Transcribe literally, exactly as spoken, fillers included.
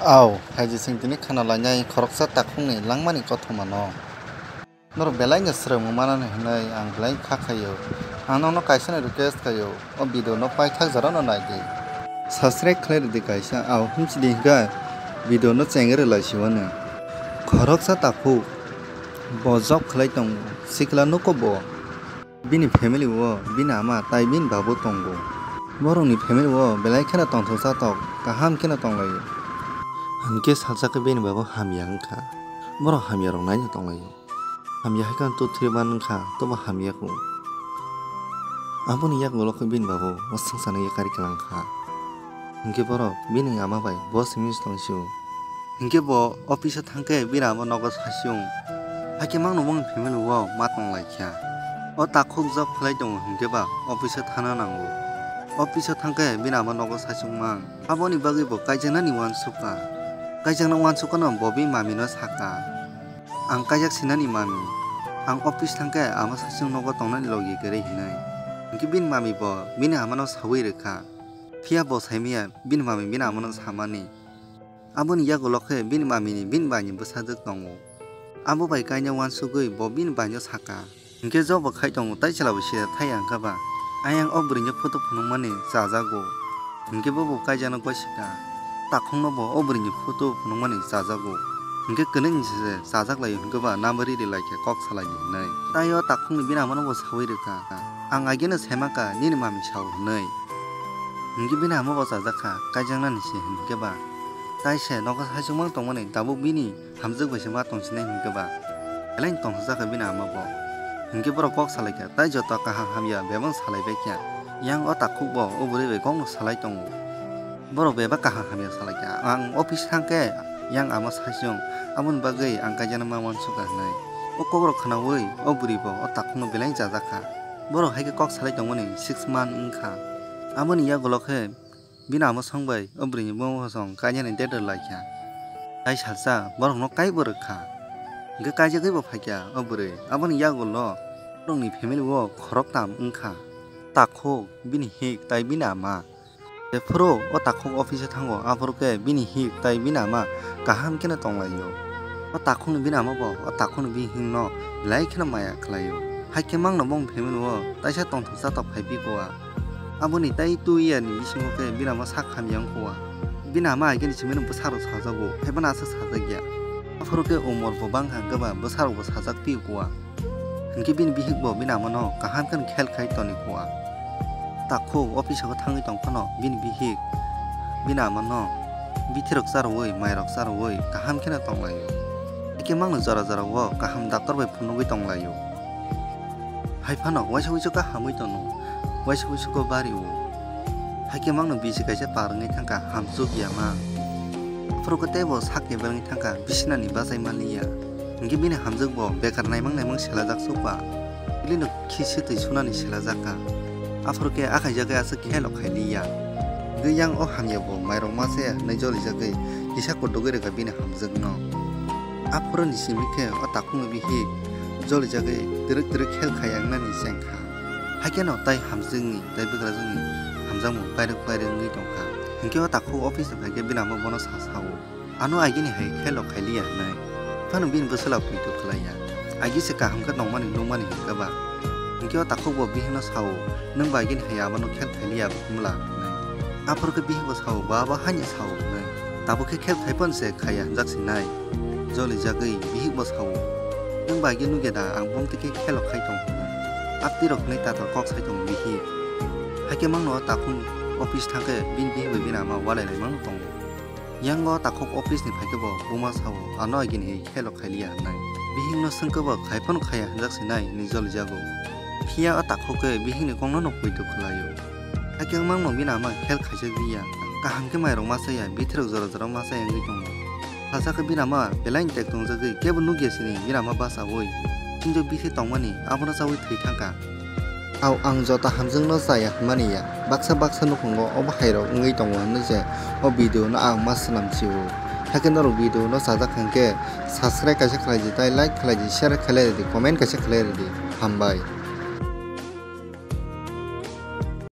Au, phaidi chwng tini khana lainai khoroksa takhukni langmani kothomano. Norok belai no swrwngmung manani hwnwi ang belai kha khaio. Ang nokno kaisa no request khaio, o video no paithak jora no nai di. Subscribe khlai rwdi kaisa, au hwnchidi hwnkha video no chengwi rwlai siwano. Khoroksa takhuk, bo job khlai tongo, sikla nuko bo. Bini family o bini ama tai bini babu tongo. Borokni family o belai kheno tongthok chathok, kaham kheno tonglaio. Hinkhe salsa khe bini babu hamya wngkha. Borok hamya rok naino tonglaio. Hamya hai khe two three man wngkha, tobo hamya kho. Aboni yagulo khe bini babu o swngcharno yakari kwlangkha. Hinkhe borok bini ama bai bo simi tong sio. Hinkhe bo office o thangkhe bini ama nogo sachung. Hakhe mangno bongni family o ma tonglaikha. O takhuk job khlai tongo hinkhe ba office o thana nango. Office o thangkhe bini ama nogo sachung mang. Aboni bagwi bo kaijaknani uansukha. Kaijakna uansukha no bo bini mami no sakha. Ang kaijak sinani mami. Ang office thangkhe ama sachung nogo tongnani logi kwrwi hinwi. Hinkhe bini mami bo bini ama no saui rwkha. Phiya bo saimaya bini mami bini ama no samani. Aboni yagulo khe bini mami ni bini bai ni bwsajwk tongo. Abo bai kaina uansugwi bo bini bai no sakha. Hinkhe job bo khai tongo tai chwla bo sida thai ang kha ba. Ayang o bwrwi ni photo phunukmani chajago. Hinkhe bo bo kaijakno gosika. Takhuk no bo o bwrwi ni photo phunukmani chajago. Hinkhe kwnwi ni se chajak laio hinkhe ba number riri lai khe kok salai di hinwi. Tai o takhuk ni bini ama no bo saui rwkha. Ang ageno saimaka nini mami sao hinwi. Hinkhe bini ama bo chajak kha, kaijaknani se hinkhe ba. Tai se nogo saichung mang tongmani tabuk bini hamjwk bai se ma tongsinai hinkhe ba. Belai tongthokjak kha bini ama bo. Hinkhe borok kok salai kha, tai joto kaham hamya bebak salai bai kha. Yang o takhuk bo o bwrwi bai kokno salai tongo. Borok bebak kaham hamya salai kha. Ang office thang khe yang ama saichung, aboni bagwi ang kaijaknai ma uansukha hinwi. O kokrok khnaui o bwrwi bo o takhukno belai chajak kha. Borok hai khe kok salai tongmani six month wngkha. Aboni yagulo khe bini ama song bai o bwrwini bumung hosong kainani date rwlai kha. Tai salsa borokno kaibo rwkha. Hinkhe kaijagwi bo phaikha o bwrwi. Aboni yagulo borokni family o khoroktham wngkha. Takhuk, bini hik tai bini ama. Jephuru o takhuk office o thango, aphuru khe bini hik tai bini ama kaham kheno tonglaio. O takhukni bini ama bo o takhukni bihikno belai kheno maya khlaio. Hai khe mangno bongni family o taisa tongthok chatok phai bikua. Aboni tai two year ni bisingo khe bini ama sak hamya wngkha. Bini ama agini simi no bwsarok sajago, hai phano aswk sajak ya. Aphuru khe umor bo bangkha hwnkhe ba bwsarok bo sajak phi kua. Hinkhe bini bihik bo bini ama no kaham khe khel khai toni kua. Takhuk office o thangwi tong phano bini bihik bini ama no bithi rok charwi, mai rok charwi kaham kheno tonglaio. Hakhe mangno jora jora o kaham doctor bai phunugwi tonglaio. Hai phano waisa wuisu khe hamwi tono, waisa wuisu khe bari o. Hakhe mangno bisi kaisa par wngwi thangkha, hamchuk ya mang. Aphuru khe teibo sak kebel wngwi thangkha, bisinani bachai manliya. Hinkhe bini hamjwk bo bekar naimang naimang selajak chukba. Bini khi swtwi sunani selajak kha. Aphuru khe akhai jagwi aswk khelo khailiya. Hinkhe yang o hamya bo mairok ma chaya hinwi jolijagwi kisa kudugwi rwkha bini hamjwkno. Aphuruni simi khe o takhukni bihik jolijagwi twrwk twrwk khel khaiya wngnani chengkha. Haikhe no tai hamjwkni tai bwkrajwkni hamjakmung pairwk pairwk wngwi tongkha. Hinkhe o takhuk office ni phaikhe bini ama bono sa sao, "Ano agini hai khelo khailiya," hinwi. Phano bini bwsala poito khlaiya. Agi se kaham khe tongmani nukmani hinkhe ba. Hinkhe o takhuk bo bihikno sao, "Nwng ba agini hai abono khel khailiya bwla," hinwi. Aphuru khe bihik bo sao, "Ba abo haino sao," hinwi. Tabuk khe khel khai phano se khaiya hinjak sinai. Jolijagwi bihik bo sao, "Nwng ba agi nukya da ang bumtwi khe khelo khai tong," hinwi. Aptwi rok hinwi tatal kok sai tongo bihik. Haikhe mangno o takhuk office thangkhe bini bihik bai bini ama walai lai mangno tongo. Yango takhuk office ni phaikhe bo buma sao, "Ano agini hai khelo khailiya," hinwi. Bihikno swngkhe bo, "Khai phano khaiya hinjak sinai," hinwi jolijago. Phiya o takhuk khe bihikni kokno no poito khlaio. Hakhe wngmangno bini ama khel khaijak liya. Kaham khe mairok ma chaya, bithirok jora jora ma chaya wngwi tongo. Salsa khe bini ama belai ni tek tongjagwi kebo nukya sini bini ama bachaui. Hinjak bithi tongmani abono chaui thwi thangkha. Au ang joto hamjwkno chaya hwnmani ya. Baksa baksa nukhungo obo hairok wngwi tongo hwnwi se o video no ang ma swnam sio. Hakhe norok video no chajak hwnkhe subscribe kaisa khlai di, tai like khlai di, share khlai di, comment kaisa khlai di. Hambai.